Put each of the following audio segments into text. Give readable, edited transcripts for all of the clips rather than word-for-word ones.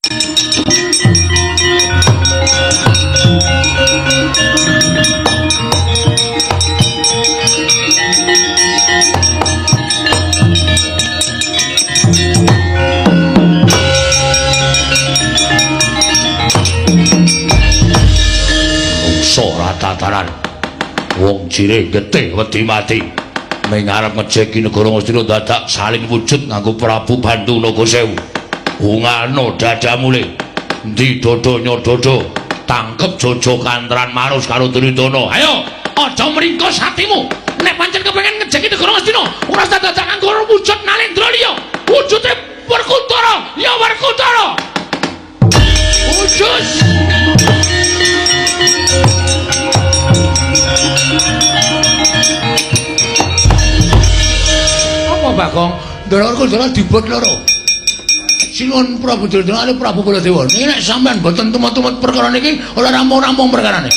Ora tataran. Wong jirih getih wedi mati. Ning arep ngejeki negara Ngastina dadak salin wujud nganggo Prabu Bandung Naga Sewu. Ungano dadamule. Endi dodo nyododo. Tangkep Jojo Kantran Marus karo Duryudana. Ayo, aja mringkos hatimu. Nek pancen kepengin ngejeki negara Ngastina, ora usah dadak nganggo wujud Nalendra liya. Wujude Werkudara, ya Werkudara. Wujud. Apa Bagong? Ndara Werkudara dibot loro. Sinuwun Prabu Duryudana kalih Prabu Baladewa. Niki nek sampean boten tumut-tumut perkara niki ora rampung-rampung perkarane.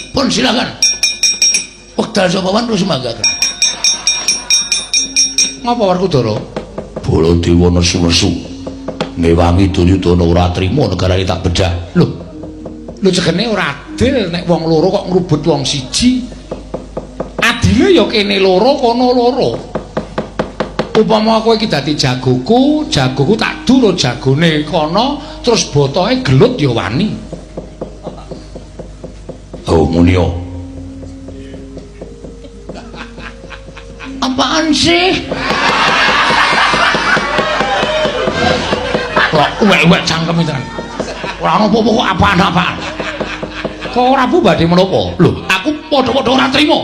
Pun silakan. Wekdal sapa wan terus manggaken. Ngapa Werkudara? Baladewa nesu-nesu. Ngewangi Duryudana ora trima negarane tak bedah. Lho. Lho cegene ora adil nek wong loro kok ngrubut wong siji. Adile ya kene loro kono loro. Upama kowe iki dadi jagoku, jagoku tak duro jagone kono, terus botohe gelut ya wani. Oh, munio. Apaan sih? Kok uwek-uwek cangkeme tenan. Ora ono apa-apa kok apaan-apaan. Kok ora bu badhe menapa? Lho, aku padha-padha ora trima.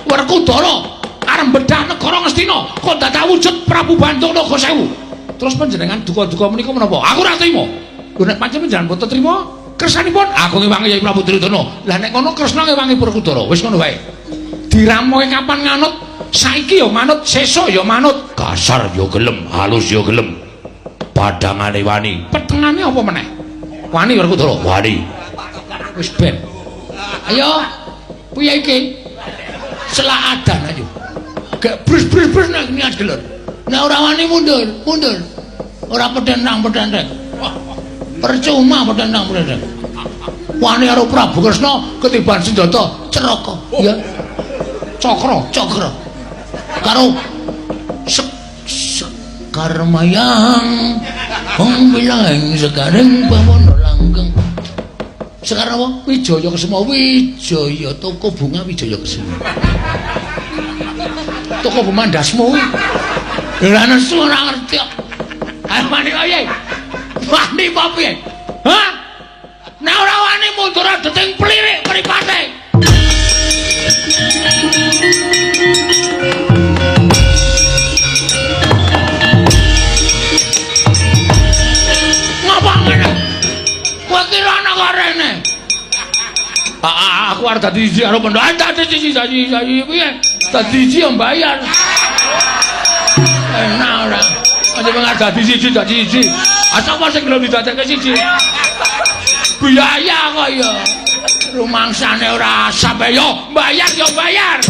Werkudara arep bedah negara Ngastina kok dadak wujud Prabu Bandung Naga Sewu. Terus panjenengan duka-duka menika menapa? Aku ora trima. Lho nek pancen panjenengan boten trima, kersanipun aku ngewangi Yai Prabu Duryudana. Lah nek ngono Kresna ngewangi Werkudara. Wis ngono wae. Diramoke kapan nganut? Saiki ya manut, sesuk ya manut. Kasar ya gelem, halus ya gelem. Padangane wani. Petengane apa meneh? Wani Werkudara. Wani. Wis ben. Ayo. Piye iki? Selak adan ayo. Gek brus-brus-brus nek niat gelur. Nek ora wani mundur, mundur. Ora pedendang-pedendeng. Percuma pedendang-pedendeng. Wani karo Prabu Kresna ketiban senjata ceraka, ya. Cakra, cakra. Karo Sekar Mayang wong bilang sekaring bawana langgeng. Sekar apa? Wijaya Kesuma, Wijaya toko bunga Wijaya Kesuma. Toko bunga ndasmu kuwi. Lah nesu ora ngerti kok. Ayo wani piye? Wani apa piye? Hah? Nek ora wani mundur deting plirik mripate. Ngapa ngene? Kowe kira ana kok rene? Aku arep dadi siji karo pendhok. Dadi siji dadi siji piye? Dadi siji yo mbayar. Enak ora? Aja pengen dadi siji dadi siji. Ah sapa sing gelem didadekke siji? Biaya kok ya. Rumangsane ora sampe yo bayar yo bayar.